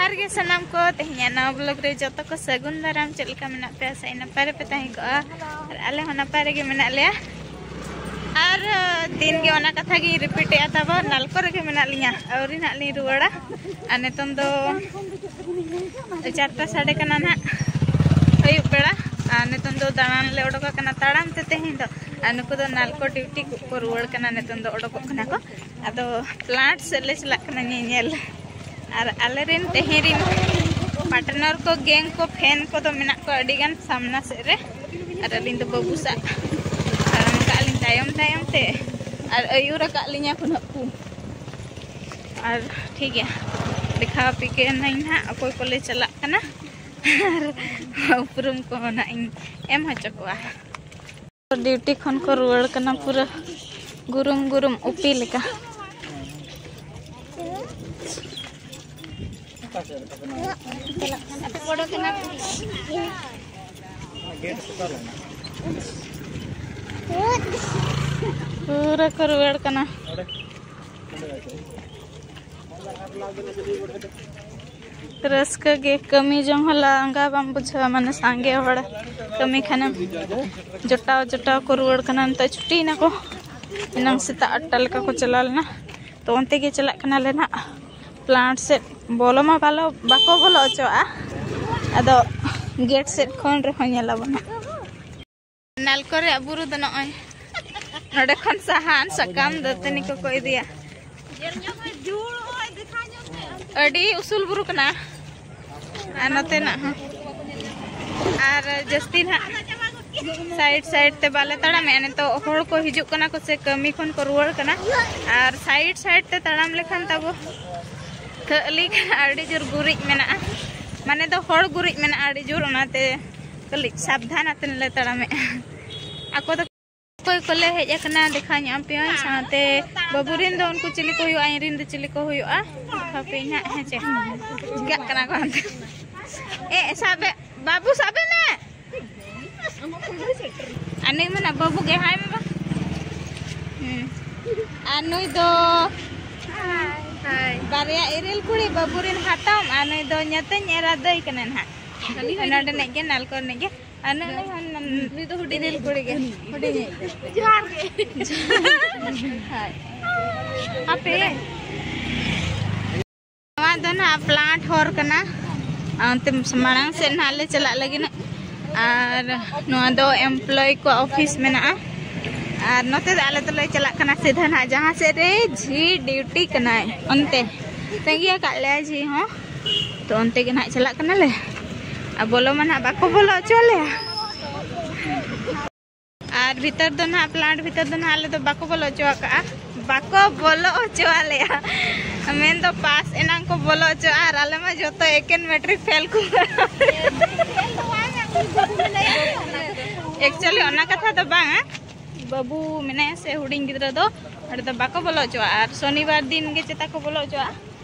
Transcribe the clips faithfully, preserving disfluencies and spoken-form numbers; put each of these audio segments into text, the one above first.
ᱡᱚᱦᱟᱨ ᱜᱮ ᱥᱟᱱᱟᱢ ᱠᱚ, ᱛᱮᱦᱮᱧᱟᱜ ᱱᱟᱣᱟ ᱵᱞᱚᱜ ᱨᱮ ᱡᱚᱛᱚ ᱠᱚ ᱥᱟᱹᱜᱩᱱ ᱫᱟᱨᱟᱢ᱾ ᱪᱮᱫ ᱞᱮᱠᱟ ᱢᱮᱱᱟᱜ ᱯᱮᱭᱟ? ᱥᱮ ᱱᱟᱯᱟᱭ ᱨᱮᱯᱮ ᱛᱟᱦᱮᱸ ᱠᱚᱜᱼᱟ? ᱟᱨ ᱟᱞᱮ ᱦᱚᱸ ᱱᱟᱯᱟᱭ ᱨᱮᱜᱮ ᱢᱮᱱᱟᱜ ᱞᱮᱭᱟ᱾ ᱟᱨ ᱫᱤᱱ ᱜᱮ ᱚᱱᱟ ᱠᱟᱛᱷᱟ ᱜᱤᱧ ᱨᱤᱯᱤᱴᱮᱜᱼᱟ, ᱛᱟᱵᱚ ᱱᱟᱞᱠᱚ ᱨᱮᱜᱮ ᱢᱮᱱᱟᱜ ᱞᱤᱧᱟ, ᱟᱹᱣᱨᱤ ᱱᱟᱜ ᱞᱤᱧ ᱨᱩᱣᱟᱹᱲᱟ᱾ ᱟᱨ ᱱᱤᱛᱚᱝ ᱫᱚ ᱪᱟᱨᱴᱟ ᱥᱟᱰᱮ ᱠᱟᱱᱟ ᱱᱟᱜ ᱟᱹᱭᱩᱵ ᱵᱮᱲᱟ᱾ ᱟᱨ ᱱᱤᱛᱚᱝ ᱫᱚ ᱫᱟᱬᱟᱱ ᱞᱮ ᱚᱰᱚᱠ ᱟᱠᱟᱱᱟ ᱛᱟᱲᱟᱢ ᱛᱮ ᱛᱮᱦᱮᱧ ᱫᱚ᱾ ᱟᱨ ᱱᱩᱠᱩ ᱫᱚ ᱱᱟᱞᱠᱚ ᱰᱤᱭᱩᱴᱤ ᱠᱚ ᱨᱩᱣᱟᱹᱲ ᱠᱟᱱᱟ, ᱱᱤᱛᱚᱝ ᱫᱚ ᱚᱰᱚᱠᱚᱜ ᱠᱟᱱᱟ ᱠᱚ᱾ ᱟᱫᱚ ᱯᱞᱟᱱᱴ ᱥᱮᱫ ᱞᱮ ᱪᱟᱞᱟᱜ ᱠᱟᱱᱟ ᱧᱮᱧᱮᱞ᱾ ᱟᱨ ᱟᱞᱮᱨᱮᱱ ᱛᱮᱦᱮᱧ ᱨᱮᱱ ᱯᱟᱨᱴᱱᱟᱨ ᱠᱚ, ᱜᱮᱝ ᱠᱚ, ᱯᱷᱮᱱ ᱠᱚᱫᱚ ᱢᱮᱱᱟᱜ ᱠᱚᱣᱟ ᱟᱹᱰᱤ ᱜᱟᱱ ᱥᱟᱢᱱᱟ ᱥᱮᱫ ᱨᱮ᱾ ᱟᱨ ᱟᱹᱞᱤᱧ ᱫᱚ ᱵᱟᱹᱵᱩ ᱥᱟᱜ ᱛᱟᱲᱟᱢ ᱠᱟᱜᱼᱟ ᱞᱤᱧ ᱛᱟᱭᱚᱢ ᱛᱟᱭᱚᱢ ᱛᱮ᱾ ᱟᱨ ᱟᱹᱭᱩᱨ ᱟᱠᱟᱫ ᱞᱤᱧᱟ ᱠᱚ ᱱᱟᱜ ᱠᱚ᱾ ᱟᱨ ᱴᱷᱤᱠ ᱜᱮᱭᱟ, ᱫᱮᱠᱷᱟᱣ ᱟᱯᱮ ᱠᱟᱹᱱᱟᱹᱧ ᱱᱟᱦᱟᱜ ᱚᱠᱚᱭ ᱠᱚᱞᱮ ᱪᱟᱞᱟᱜ ᱠᱟᱱᱟ᱾ ᱟᱨ ᱩᱯᱨᱩᱢ ᱠᱚᱦᱚᱸ ᱱᱟᱜ ᱤᱧ ᱮᱢ ᱦᱚᱪᱚ ᱠᱚᱣᱟ᱾ ᱰᱤᱭᱩᱴᱤ ᱠᱷᱚᱱ ᱠᱚ ᱨᱩᱣᱟᱹᱲ ᱠᱟᱱᱟ ᱯᱩᱨᱟᱹ ᱜᱩᱨᱩᱢ ᱜᱩᱨᱩᱢ ᱩᱯᱤ ᱞᱮᱠᱟ᱾ ᱯᱩᱨᱟᱹ ᱠᱚ ᱨᱩᱣᱟᱹᱲ ᱠᱟᱱᱟ᱾ ᱨᱟᱹᱥᱠᱟᱹ ᱜᱮ, ᱠᱟᱹᱢᱤ ᱡᱚᱝ ᱦᱚᱸ ᱞᱟᱸᱜᱟ ᱵᱟᱢ ᱵᱩᱡᱷᱟᱹᱣᱟ, ᱢᱟᱱᱮ ᱥᱟᱸᱜᱮ ᱦᱚᱲ ᱠᱟᱹᱢᱤ ᱠᱷᱟᱱᱮᱢ᱾ ᱡᱚᱴᱟᱣ ᱡᱚᱴᱟᱣ ᱠᱚ ᱨᱩᱣᱟᱹᱲ ᱠᱟᱱᱟ, ᱱᱤᱛᱚᱜ ᱪᱷᱩᱴᱤᱭᱮᱱᱟ ᱠᱚ, ᱮᱱᱟᱝ ᱥᱮᱛᱟᱜ ᱟᱴᱴᱟ ᱞᱮᱠᱟ ᱠᱚ ᱪᱟᱞᱟᱣ ᱞᱮᱱᱟ᱾ ᱛᱚ ᱚᱱᱛᱮ ᱜᱮ ᱪᱟᱞᱟᱜ ᱠᱟᱱᱟᱞᱮ ᱱᱟᱜ ᱯᱞᱟᱱᱴ ᱥᱮᱫ᱾ ᱵᱚᱞᱚ ᱢᱟ ᱵᱟᱞᱚ ᱵᱟᱠᱚ ᱵᱚᱞᱚ ᱦᱚᱪᱚᱣᱟᱜᱼᱟ, ᱟᱫᱚ ᱜᱮᱴ ᱥᱮᱫ ᱠᱷᱚᱱ ᱨᱮᱦᱚᱸ ᱧᱮᱞ ᱟᱵᱚᱱᱟ᱾ ᱱᱟᱞᱠᱚ ᱨᱮᱭᱟᱜ ᱵᱩᱨᱩ ᱫᱚ ᱱᱚᱜᱼᱚᱭ ᱱᱚᱰᱮ ᱠᱷᱚᱱ ᱥᱟᱦᱟᱱ ᱥᱟᱠᱟᱢ ᱫᱟᱹᱛᱟᱹᱱᱤ ᱠᱚᱠᱚ ᱤᱫᱤᱭᱟ᱾ ᱟᱹᱰᱤ ᱩᱥᱩᱞ ᱵᱩᱨᱩ ᱠᱟᱱᱟ᱾ ᱟᱨ ᱱᱚᱛᱮᱱᱟᱜ ᱦᱚᱸ᱾ ᱟᱨ ᱡᱟᱹᱥᱛᱤ ᱱᱟᱦᱟᱜ ᱥᱟᱭᱤᱰ ᱥᱟᱭᱤᱰ ᱛᱮ ᱵᱟᱞᱮ ᱛᱟᱲᱟᱢᱮᱜᱼᱟ᱾ ᱱᱤᱛᱚᱜ ᱦᱚᱲ ᱠᱚ ᱦᱤᱡᱩᱜ ᱠᱟᱱᱟ ᱠᱚ ᱥᱮ ᱠᱟᱹᱢᱤ ᱠᱷᱚᱱ ᱠᱚ ᱨᱩᱣᱟᱹᱲ ᱠᱟᱱᱟ᱾ ᱟᱨ ᱥᱟᱭᱤᱰ ᱥᱟᱭᱤᱰ ᱛᱮ ᱛᱟᱲᱟᱢ ᱞᱮᱠᱷᱟᱱ ᱛᱟᱵᱚ ᱠᱷᱟᱹᱞᱤ ᱟᱹᱰᱤ ᱡᱳᱨ ᱜᱩᱨᱤᱡ ᱢᱮᱱᱟᱜᱼᱟ, ᱢᱟᱱᱮ ᱫᱚ ᱦᱚᱲ ᱜᱩᱨᱤᱡ ᱢᱮᱱᱟᱜᱼᱟ ᱟᱹᱰᱤ ᱡᱳᱨ, ᱚᱱᱟᱛᱮ ᱠᱟᱹᱴᱤᱡ ᱥᱟᱵᱫᱷᱟᱱ ᱟᱛᱮ ᱞᱮ ᱛᱟᱲᱟᱢᱮᱜᱼᱟ᱾ ᱟᱠᱚ ᱫᱚ ᱚᱠᱚᱭ ᱠᱚᱞᱮ ᱦᱮᱡ ᱟᱠᱟᱱᱟ ᱫᱮᱠᱷᱟᱣ ᱧᱚᱜ ᱟᱯᱮᱭᱟᱹᱧ, ᱥᱟᱶᱛᱮ ᱵᱟᱹᱵᱩ ᱨᱮᱱ ᱫᱚ ᱩᱱᱠᱩ ᱪᱤᱞᱤ ᱠᱚ ᱦᱩᱭᱩᱜᱼᱟ, ᱤᱧ ᱨᱮᱱ ᱫᱚ ᱪᱤᱞᱤ ᱠᱚ ᱦᱩᱭᱩᱜᱼᱟ, ᱫᱮᱠᱷᱟᱣ ᱯᱮᱭᱟᱹᱧ ᱦᱟᱸᱜ, ᱦᱮᱸ ᱪᱮ? ᱪᱤᱠᱟᱹᱜ ᱠᱟᱱᱟ ᱠᱚ ᱦᱟᱱᱛᱮ᱾ ᱮ, ᱥᱟᱵᱮ, ᱵᱟᱹᱵᱩ ᱥᱟᱵᱮ ᱢᱮ᱾ ᱟᱨ ᱱᱩᱭ ᱢᱮᱱᱟ ᱵᱟᱹᱵᱩ ᱜᱮ, ᱦᱟᱭ ᱢᱮ ᱵᱟ᱾ ᱦᱩᱸ᱾ ᱟᱨ ᱱᱩᱭ ᱫᱚ ᱵᱟᱨᱭᱟ ᱤᱨᱤᱞ ᱠᱩᱲᱤ, ᱵᱟᱹᱵᱩ ᱨᱮᱱ ᱦᱟᱛᱚᱢ ᱟᱨ ᱱᱩᱭ ᱫᱚ ᱧᱟᱛᱟᱹᱧ ᱮᱨᱟ ᱫᱟᱹᱭ ᱠᱟᱱᱟᱭ ᱱᱟᱦᱟᱜ᱾ ᱱᱚᱰᱮ ᱨᱤᱱᱤᱡ ᱜᱮ, ᱱᱟᱞᱠᱚ ᱨᱤᱱᱤᱡ ᱜᱮ᱾ ᱟᱨ ᱱᱩᱭ ᱫᱚ ᱦᱩᱰᱤᱧ ᱤᱨᱤᱞ ᱠᱩᱲᱤ ᱜᱮ, ᱦᱩᱰᱤᱧᱤᱡ᱾ ᱡᱚᱦᱟᱨ ᱜᱮ᱾ ᱦᱳᱭ᱾ ᱦᱟᱯᱮ᱾ ᱱᱚᱣᱟ ᱫᱚ ᱱᱟᱦᱟᱜ ᱯᱞᱟᱱᱴ ᱦᱚᱨ ᱠᱟᱱᱟ᱾ ᱚᱱᱛᱮ ᱢᱟᱲᱟᱝ ᱥᱮᱫ ᱱᱟᱦᱟᱜ ᱞᱮ ᱪᱟᱞᱟᱜ ᱞᱟᱹᱜᱤᱫ᱾ ᱟᱨ ᱱᱚᱣᱟ ᱫᱚ ᱮᱢᱯᱞᱚᱭ ᱠᱚ ᱚᱯᱷᱤᱥ ᱢᱮᱱᱟᱜᱼᱟ᱾ ᱟᱨ ᱱᱚᱛᱮ ᱫᱚ ᱟᱞᱮ ᱫᱚᱞᱮ ᱪᱟᱞᱟᱜ ᱠᱟᱱᱟ ᱥᱤᱫᱷᱟᱹ ᱱᱟᱦᱟᱜ ᱡᱟᱦᱟᱸ ᱥᱮᱫ ᱨᱮ ᱡᱷᱤ ᱰᱤᱭᱩᱴᱤ ᱠᱟᱱᱟᱭ, ᱚᱱᱛᱮ ᱛᱟᱺᱜᱤ ᱟᱠᱟᱫ ᱞᱮᱭᱟ ᱡᱷᱤ ᱦᱚᱸ᱾ ᱛᱚ ᱚᱱᱛᱮ ᱜᱮ ᱱᱟᱦᱟᱜ ᱪᱟᱞᱟᱜ ᱠᱟᱱᱟᱞᱮ᱾ ᱟᱨ ᱵᱚᱞᱚ ᱢᱟ ᱱᱟᱦᱟᱜ ᱵᱟᱠᱚ ᱵᱚᱞᱚ ᱦᱚᱪᱚ ᱟᱞᱮᱭᱟ᱾ ᱟᱨ ᱵᱷᱤᱛᱟᱹᱨ ᱫᱚ ᱱᱟᱦᱟᱜ, ᱯᱞᱟᱱᱴ ᱵᱷᱤᱛᱟᱹᱨ ᱫᱚ ᱱᱟᱦᱟᱜ ᱟᱞᱮ ᱫᱚ ᱵᱟᱠᱚ ᱵᱚᱞᱚ ᱦᱚᱪᱚ ᱟᱠᱟᱫᱼᱟ, ᱵᱟᱠᱚ ᱵᱚᱞᱚ ᱦᱚᱪᱚ ᱟᱞᱮᱭᱟ᱾ ᱢᱮᱱᱫᱚ ᱯᱟᱥ ᱮᱱᱟᱝ ᱠᱚ ᱵᱚᱞᱚ ᱦᱚᱪᱚᱜᱼᱟ ᱟᱨ ᱟᱞᱮ ᱢᱟ ᱡᱚᱛᱚ ᱮᱠᱮᱱ ᱢᱮᱴᱨᱤᱠ ᱯᱷᱮᱞ ᱠᱚ᱾ ᱮᱠᱪᱩᱭᱮᱞᱤ ᱚᱱᱟ ᱠᱟᱛᱷᱟ ᱫᱚ ᱵᱟᱝᱟ, ᱵᱟᱹᱵᱩ ᱢᱮᱱᱟᱭᱟ ᱥᱮ ᱦᱩᱰᱤᱧ ᱜᱤᱫᱽᱨᱟᱹ ᱫᱚ ᱚᱸᱰᱮ ᱫᱚ ᱵᱟᱠᱚ ᱵᱚᱞᱚ ᱦᱚᱪᱚᱣᱟᱜᱼᱟ᱾ ᱟᱨ ᱥᱚᱱᱤᱵᱟᱨ ᱫᱤᱱ ᱜᱮ ᱪᱮᱛᱟ ᱠᱚ ᱵᱚᱞᱚ ᱦᱚᱪᱚᱣᱟᱜᱼᱟ᱾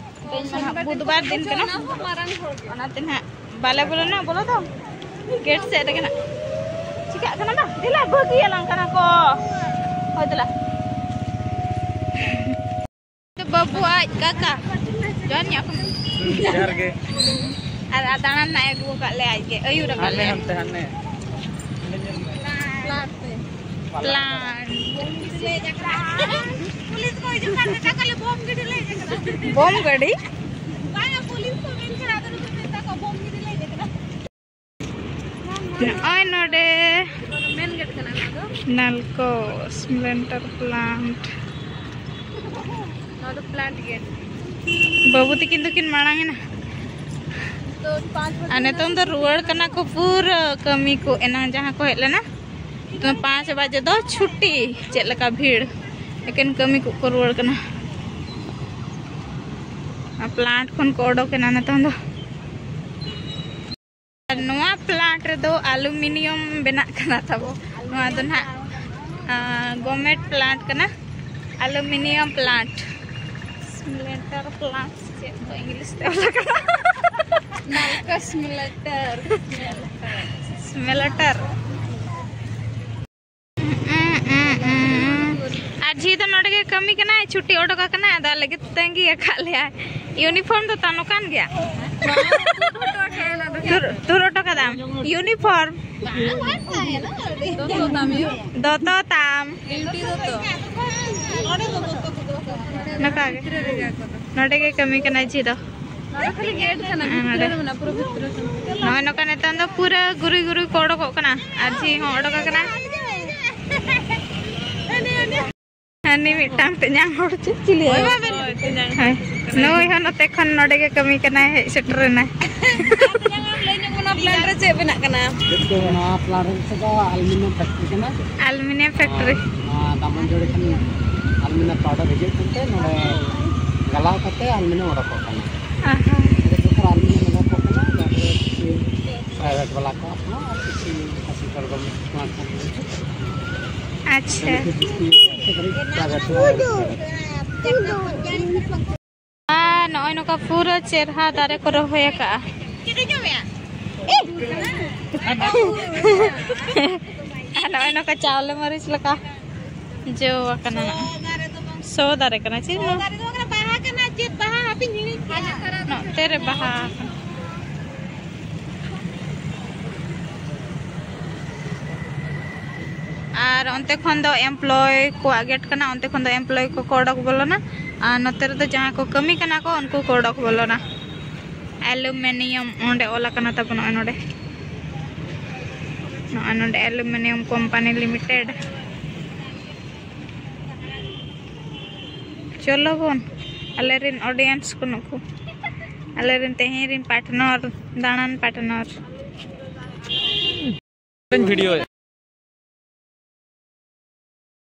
ᱛᱮᱦᱮᱧ ᱢᱟ ᱱᱟᱦᱟᱜ ᱵᱩᱫᱷᱵᱟᱨ ᱫᱤᱱ ᱠᱟᱱᱟ, ᱚᱱᱟᱛᱮ ᱱᱟᱦᱟᱜ ᱵᱟᱞᱮ ᱵᱚᱞᱚᱱᱟ ᱵᱚᱞᱚ ᱫᱚ᱾ ᱜᱮᱴ ᱥᱮᱫ ᱨᱮᱜᱮ ᱱᱟᱦᱟᱜ᱾ ᱪᱤᱠᱟᱹᱜ ᱠᱟᱱᱟ ᱵᱟᱝ? ᱫᱮᱞᱟ ᱵᱟᱹᱜᱤᱭᱟᱞᱟᱝ ᱠᱟᱱᱟ ᱠᱚ᱾ ᱦᱳᱭ ᱫᱮᱞᱟ᱾ ᱵᱟᱹᱵᱩ ᱟᱡ ᱠᱟᱠᱟ᱾ ᱡᱚᱦᱟᱨ ᱧᱚᱜ ᱠᱟᱱᱟ᱾ ᱡᱚᱦᱟᱨ ᱜᱮ᱾ ᱟᱨ ᱟᱨ ᱫᱟᱬᱟᱱ ᱱᱟᱜ ᱮ ᱟᱹᱜᱩ ᱟᱠᱟᱫ ᱞᱮᱭᱟ ᱟᱡ ᱜᱮ, ᱟᱹᱭᱩᱨ ᱟᱠᱟᱫ ᱦᱟᱱᱮ ᱞᱮᱭᱟ᱾ ᱦᱟᱱᱛᱮ ᱦᱟᱱᱮ᱾ ᱯᱞᱟᱱᱴ᱾ ᱯᱩᱞᱤᱥ ᱠᱚ ᱦᱤᱡᱩᱜ ᱠᱟᱱ ᱢᱮᱛᱟ ᱠᱚᱣᱟ ᱞᱮ ᱵᱳᱢ ᱜᱤᱰᱤ ᱞᱮ ᱦᱮᱡ ᱟᱠᱟᱱᱟ᱾ ᱵᱳᱢ ᱜᱟᱹᱰᱤ? ᱵᱟᱝᱟ, ᱯᱩᱞᱤᱥ ᱠᱚ ᱢᱮᱱ ᱠᱟᱱᱟ, ᱟᱫᱚ ᱱᱩᱠᱩ ᱢᱮᱛᱟ ᱠᱚᱣᱟ ᱵᱳᱢ ᱜᱤᱰᱤ ᱞᱮ ᱦᱮᱡ ᱟᱠᱟᱱᱟ᱾ ᱱᱚᱜᱼᱚᱭ ᱱᱚᱰᱮ ᱢᱮᱱ ᱜᱮᱴ ᱠᱟᱱᱟ ᱱᱚᱣᱟ ᱫᱚ᱾ ᱱᱟᱞᱠᱳ ᱥᱤᱢᱮᱱᱴᱟᱨ ᱯᱞᱟᱱᱴ᱾ ᱱᱚᱣᱟ ᱫᱚ ᱯᱞᱟᱱᱴ ᱜᱮᱴ᱾ ᱵᱟᱹᱵᱩ ᱛᱤᱠᱤᱱ ᱫᱚᱠᱤᱱ ᱢᱟᱲᱟᱝ ᱮᱱᱟ᱾ ᱛᱚ ᱯᱟᱸᱪ ᱵᱟᱡᱮ ᱟᱨ ᱱᱤᱛᱚᱝ ᱫᱚ ᱨᱩᱣᱟᱹᱲ ᱠᱟᱱᱟ ᱠᱚ ᱯᱩᱨᱟᱹ ᱠᱟᱹᱢᱤ ᱠᱚ, ᱮᱱᱟᱝ ᱡᱟᱦᱟᱸ ᱠᱚ ᱦᱮᱡ ᱞᱮᱱᱟ᱾ ᱱᱤᱛᱚᱝ ᱯᱟᱸᱪ ᱵᱟᱡᱮ ᱫᱚ ᱪᱷᱩᱴᱤ᱾ ᱪᱮᱫ ᱞᱮᱠᱟ ᱵᱷᱤᱲ, ᱮᱠᱮᱱ ᱠᱟᱹᱢᱤ ᱠᱚ ᱠᱚ ᱨᱩᱣᱟᱹᱲ ᱠᱟᱱᱟ᱾ ᱟᱨ ᱯᱞᱟᱱᱴ ᱠᱷᱚᱱ ᱠᱚ ᱚᱰᱚᱠ ᱮᱱᱟ ᱱᱤᱛᱚᱝ ᱫᱚ᱾ ᱟᱨ ᱱᱚᱣᱟ ᱯᱞᱟᱱᱴ ᱨᱮᱫᱚ ᱟᱞᱩᱢᱤᱱᱤᱭᱟᱢ ᱵᱮᱱᱟᱜ ᱠᱟᱱᱟ ᱛᱟᱵᱚ᱾ ᱱᱚᱣᱟ ᱫᱚ ᱱᱟᱦᱟᱜ, ᱟᱸ, ᱜᱚᱨᱢᱮᱱᱴ ᱯᱞᱟᱱᱴ ᱠᱟᱱᱟ, ᱟᱞᱩᱢᱤᱱᱤᱭᱟᱢ ᱯᱞᱟᱱᱴ, ᱥᱤᱢᱮᱱᱴᱟᱨ ᱯᱞᱟᱱᱴ ᱪᱮᱫ ᱠᱚ ᱤᱝᱞᱤᱥ ᱛᱮ ᱚᱞ ᱟᱠᱟᱱᱟ? ᱱᱟᱞᱠᱟ ᱥᱤᱢᱮᱱᱴᱟᱨ᱾ ᱥᱤᱢᱮᱱᱴᱟᱨ᱾ ᱟᱨ ᱡᱷᱤ ᱫᱚ ᱱᱚᱰᱮ ᱜᱮ ᱠᱟᱹᱢᱤ ᱠᱟᱱᱟᱭ, ᱪᱷᱩᱴᱤ ᱚᱰᱚᱠ ᱟᱠᱟᱱᱟᱭ, ᱟᱫᱚ ᱟᱞᱮ ᱜᱮ ᱛᱟᱺᱜᱤ ᱟᱠᱟᱫ ᱞᱮᱭᱟᱭ᱾ ᱤᱭᱩᱱᱤᱯᱷᱚᱨᱢ ᱫᱚ ᱛᱟᱢ ᱱᱚᱝᱠᱟᱱ ᱜᱮᱭᱟ? ᱛᱩᱨ, ᱛᱩᱨ ᱚᱴᱚ ᱠᱟᱫᱟᱢ ᱤᱭᱩᱱᱤᱯᱷᱚᱨᱢ? ᱫᱚᱛᱚ ᱛᱟᱢ? ᱱᱚᱝᱠᱟ ᱜᱮ᱾ ᱱᱚᱰᱮ ᱜᱮ ᱠᱟᱹᱢᱤ ᱠᱟᱱᱟᱭ ᱡᱷᱤ ᱫᱚ᱾ ᱱᱚᱰᱮ᱾ ᱱᱚᱜᱼᱚᱭ ᱱᱚᱝᱠᱟ ᱱᱤᱛᱚᱝ ᱫᱚ ᱯᱩᱨᱟᱹ ᱜᱩᱨᱩᱭ ᱜᱩᱨᱩᱭ ᱠᱚ ᱚᱰᱚᱠᱚᱜ ᱠᱟᱱᱟ ᱟᱨ ᱡᱷᱤ ᱦᱚᱸ ᱚᱰᱚᱠ ᱟᱠᱟᱱᱟ᱾ ᱦᱟᱹᱱᱤ ᱢᱤᱫᱴᱟᱝ ᱛᱮᱧᱟᱝ ᱦᱚᱲ ᱪᱮᱫ ᱪᱤᱞᱤ? ᱦᱳᱭ, ᱱᱩᱭ ᱦᱚᱸ ᱱᱚᱛᱮ ᱠᱷᱚᱱ ᱱᱚᱰᱮ ᱜᱮ ᱠᱟᱹᱢᱤ ᱠᱟᱱᱟᱭ, ᱦᱮᱡ ᱥᱮᱴᱮᱨ ᱮᱱᱟᱭ᱾ ᱞᱟᱹᱭ ᱧᱚᱜ ᱚᱱᱟ ᱯᱞᱟᱱᱴ ᱨᱮ ᱪᱮᱫ ᱵᱮᱱᱟᱜ ᱠᱟᱱᱟ? ᱱᱚᱣᱟ ᱯᱞᱟᱱᱴ ᱨᱮ ᱫᱚ ᱟᱞᱩᱢᱤᱱᱤᱭᱟᱢ ᱯᱷᱮᱠᱴᱨᱤ ᱠᱟᱱᱟ᱾ ᱟᱞᱩᱢᱤᱱᱤᱭᱟᱢ ᱯᱷᱮᱠᱴᱨᱤ᱾ ᱱᱚᱣᱟ ᱫᱟᱢᱚᱱᱡᱳᱲᱤ ᱠᱷᱚᱱ ᱟᱞᱩᱢᱤᱱᱤᱭᱟᱢ ᱯᱟᱣᱰᱟᱨ ᱦᱤᱡᱩᱜ ᱠᱟᱱᱛᱮ ᱱᱚᱰᱮ ᱜᱟᱞᱟᱣ ᱠᱟᱛᱮ ᱟᱞᱩᱢᱤᱱᱤᱭᱟᱢ ᱚᱰᱚᱠᱚᱜ ᱠᱟᱱᱟ᱾ ᱟᱦᱟ᱾ ᱟᱹᱰᱤ ᱯᱨᱚᱠᱟᱨ ᱟᱞᱩᱢᱤᱱᱤᱭᱟᱢ ᱚᱰᱚᱠᱚᱜ ᱠᱟᱱᱟ, ᱡᱟᱦᱟᱸ ᱫᱚ ᱠᱤᱪᱷᱩ ᱯᱨᱟᱭᱵᱷᱮᱴ ᱵᱟᱞᱟ ᱠᱚᱣᱟᱜ ᱠᱟᱱᱟ ᱟᱨ ᱠᱤᱪᱷᱩ ᱥᱮᱱᱴᱨᱟᱞ ᱜᱚᱵᱷᱚᱨᱱᱢᱮᱱᱴ ᱠᱚᱣᱟᱜ ᱠᱟᱱᱟ᱾ ᱟᱪᱪᱷᱟ᱾ ᱟᱨ ᱱᱚᱜᱼᱚᱭ ᱱᱚᱝᱠᱟ ᱯᱩᱨᱟᱹ ᱪᱮᱨᱦᱟ ᱫᱟᱨᱮ ᱠᱚ ᱨᱚᱦᱚᱭ ᱟᱠᱟᱜᱼᱟ᱾ ᱟᱨ ᱱᱚᱜᱼᱚᱭ ᱱᱚᱝᱠᱟ ᱪᱟᱣᱞᱮ ᱢᱟᱹᱨᱤᱪ ᱞᱮᱠᱟ ᱡᱚ ᱟᱠᱟᱱᱟ᱾ ᱥᱚ ᱫᱟᱨᱮ ᱠᱟᱱᱟ ᱪᱮᱫ ᱱᱚᱣᱟ? ᱵᱟᱦᱟ ᱠᱟᱱᱟ, ᱪᱮᱫ ᱵᱟᱦᱟ? ᱦᱟᱯᱮᱧ ᱦᱤᱲᱤᱧ ᱠᱮᱫᱟ᱾ ᱱᱚᱛᱮ ᱨᱮ ᱵᱟᱦᱟ ᱟᱠᱟᱱᱟ᱾ ᱟᱨ ᱚᱱᱛᱮ ᱠᱷᱚᱱ ᱫᱚ ᱮᱢᱯᱞᱚᱭ ᱠᱚᱣᱟᱜ ᱜᱮᱴ ᱠᱟᱱᱟ, ᱚᱱᱛᱮ ᱠᱷᱚᱱ ᱫᱚ ᱮᱢᱯᱞᱚᱭ ᱠᱚᱠᱚ ᱚᱰᱚᱠ ᱵᱚᱞᱚᱱᱟ᱾ ᱟᱨ ᱱᱚᱛᱮ ᱨᱮᱫᱚ ᱡᱟᱦᱟᱸᱭ ᱠᱚ ᱠᱟᱹᱢᱤ ᱠᱟᱱᱟ ᱠᱚ, ᱩᱱᱠᱩ ᱠᱚ ᱚᱰᱚᱠ ᱵᱚᱞᱚᱱᱟ᱾ ᱟᱞᱩᱢᱤᱱᱤᱭᱟᱢ ᱚᱸᱰᱮ ᱚᱞ ᱟᱠᱟᱱᱟ ᱛᱟᱵᱚᱱ, ᱱᱚᱜᱼᱚᱭ ᱱᱚᱰᱮ, ᱱᱚᱜᱼᱚᱭ ᱱᱚᱰᱮ ᱟᱞᱩᱢᱤᱱᱤᱭᱟᱢ ᱠᱳᱢᱯᱟᱱᱤ ᱞᱤᱢᱤᱴᱮᱰ᱾ ᱪᱚᱞᱚ ᱵᱚᱱ, ᱟᱞᱮᱨᱮᱱ ᱚᱰᱤᱭᱮᱱᱥ ᱠᱚ ᱱᱩᱠᱩ, ᱟᱞᱮᱨᱮᱱ ᱛᱮᱦᱮᱧ ᱨᱮᱱ ᱯᱟᱴᱱᱚᱨ, ᱫᱟᱬᱟᱱ ᱯᱟᱴᱱᱚᱨ᱾ ᱵᱷᱤᱰᱤᱭᱳ᱾